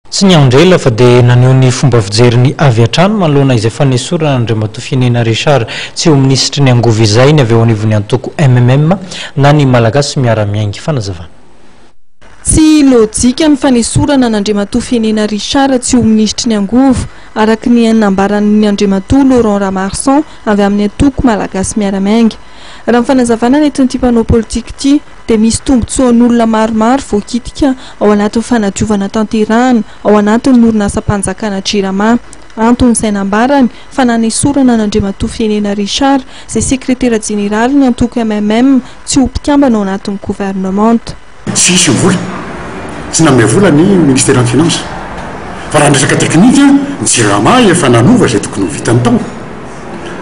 Tsy niandry ela fa dia naneho ny fomba fijeriny avy hatrany manoloana izay fanesorana an'Andriamatoa Fienena Richard tsy ho minisitry ny angovo izay ny avy eo anivon'ny antoko mmm na ny Malagasy Miara-Miainga. Fanazavana. Tsy lojika ny fanesorana an'Andriamatoa Fienena Richard tsy ho minisitry ny angovo, araka ny nambaran'ny Andriamatoa Laurent Ramarson avy amin'ny antoko Malagasy Miara-Miainga. Raha ny fanazavana nentin'ity mpanao politika ity dia misy tombontsoan'olona maromaro voakitika ao anatin'ny fanadiovana tanterahana ao anatin'ny orinasam-panjakana Jirama. Antony izay nambarany fa nanesorana an'Andriamatoa Fienena Richard izay sekretera jeneralin'ny antoko mmm tsy ho mpikambana ao anatin'ny governemanta. Tsy hisy ny vola. Tsy nanome vola ny ministeran'ny finance. Fa raha ny resaka teknika, ny Jirama efa nanova izay tokony ho vitany tao.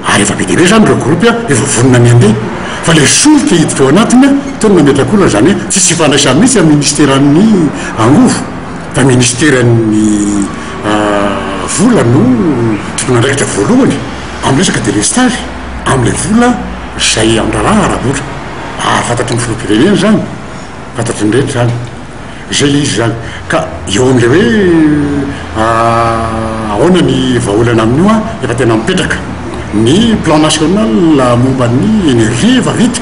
Ary efa be dia be izany ireo groupe efa vonona ny handeha. Fa ilay solika hiditra ao anatiny teo no nametraka olana, izany hoe tsisy ifandraisany mihitsy amin'ny ministeran'ny angovo fa ministeran'ny vola no tompon'andraikitra voalohany amin'ny resaka délestage amin'ilay vola izay andraraha ara-bola. Ary fantatry ny filoham-pirenena izany, fantatry ny rehetra izany. Izay ilay izy izany. Ka eo amin'ilay hoe ahoana ny vahaolana amin'io an, efa tena mipetraka. Ny plan national momba ny énergie efa vita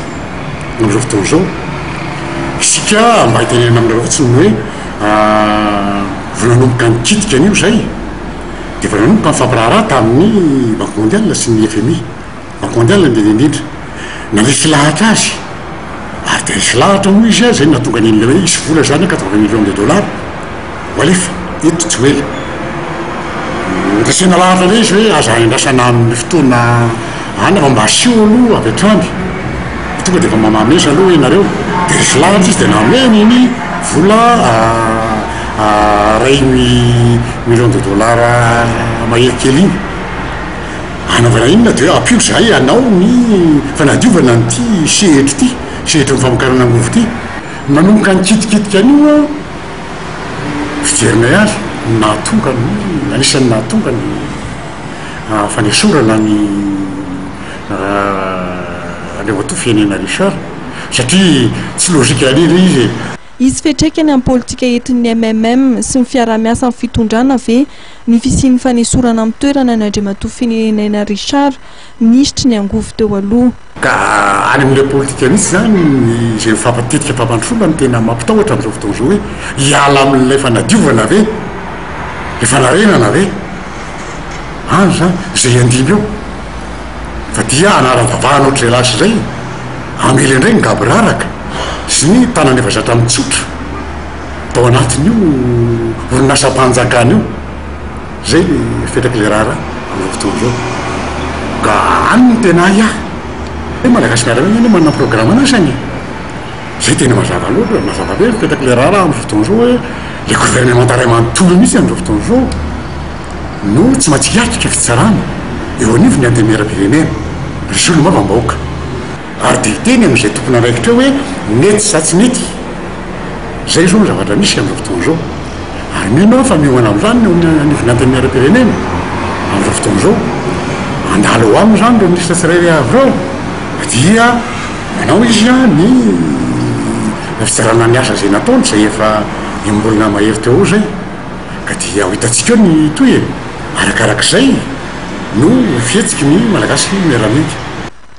amin'izao fotoana izao. Isika mba hitenenana aminareo fotsiny ny hoe vao nanomboka nikitika an'io izay dia efa nanomboka nifampiraharaha tamin'ny Banque mondiale sy ny FMI. Banque mondiale indrindra indrindra. Nandresy lahatra azy ary dia resy lahatra moa izy izay no nahatonga an'ilay hoe hisy vola izany 80 millions de dollars ho alefa eto tsy ho ela. Noresena lahatra indray izy hoe aza andrasana amin'ny fotoana any fa mba asio aloha avy hatrany fa tonga dia efa mamamesa aloha ianareo. Dia resy lahatra izy dia nameno iny vola iray million de dollars mahery kely iny. Hanaovana inona dia hoe ampio izahay hanao ny fanadiovana an'ity sehatra ity, sehatry ny famokarana angovo ity. Nanomboka nikitikitika an'io aho, fijerinay azy, no nahatonga ny, anisan'ny nahatonga ny fanesorana an'i Andriamatoa Fienena Richard, satria tsy logique anie ilay izy e. Hisy fiantraikany amin'ny politika entin'ny mmm sy ny fiaraha-miasa amin'ny fitondrana ve ny fisian'ny fanesorana amin'ny toerana an'i Andriamatoa Finiaina Richard, minisitry ny angovo teo aloha? Ka any amin'ilay politika mihitsy izany ny izay mifampitetika fampandrosoana no tena mampitahotra amin'izao fotoana izao hoe hiala amin'ilay fanadiovana ve? Ilay fanarenana ve? Any izany izay handimby eo fa dia anaram-bavahana ohatr'izay lasa izay hamely indray ny gaboraraka. sy ny tanana efa zatra mitsotra tao anatin'io orinasam-panjakana io. Izay le fetrak'ilay raharaha amin'izao fotoana izao. Ka any no tena ahiahy. Hoe Malagasy miaramila anie manana programan'asany e. Izay tena mazava loatra, mazava be ny fetrak'ilay raharaha amin'izao fotoana izao hoe le gouvernemanta iray manontolo mihitsy amin'izao fotoana izao no tsy maintsy hiatrika fitsarana eo anivon'ny Antenimierampirenena, ry solombavambahoaka. Ary dia hiteny amin'izay tompon'andraikitra eo hoe nety sa tsy nety. Izay izao no zavatra misy amin'izao fotoana izao. Ary mino aho fa miomana amin'izany ny eo anivon'ny Antenimierampirenena amin'izao fotoana izao. Handalo ao aminy izany ireo minisitra tsirairay avy ireo dia manao izy ny fitsarana ny asa izay nataony izay efa enim-bolana mahery teo eo izay. Ka dia ho hitantsika eo ny tohiny. Arakarak'izay no fihetsiky ny Malagasy miara-miainga.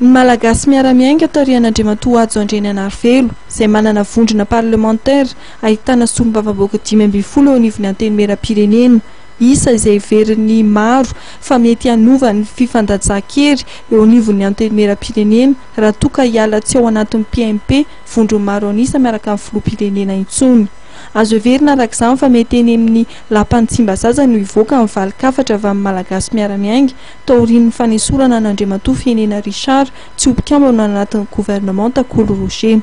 Ny Malagasy Miara-Miainga tarihan'Andriamatoa Hajo Andrianainarivelo, izay manana vondrona parlemantera ahitana solombavambahoaka 15 eo anivon'ny Antenimierampirenena, isa izay heverin'ny maro fa mety hanova ny fifandajan-kery eo anivon'ny Antenimierampirenena raha toa ka hiala tsy ao anatin'ny PMP, vondron'ny maro an'isa miaraka amin'ny filoham-pirenena intsony. Azo heverina araka izany fa mety eny amin'ny lapan'i Tsimbazaza no hivoaka ny valin-kafatra avy amin'ny Malagasy Miara-Miainga taorian'ny fanesorana an'Andriamatoa Fienena Richard tsy ho mpikambana anatin'ny governemanta Kolo Roger.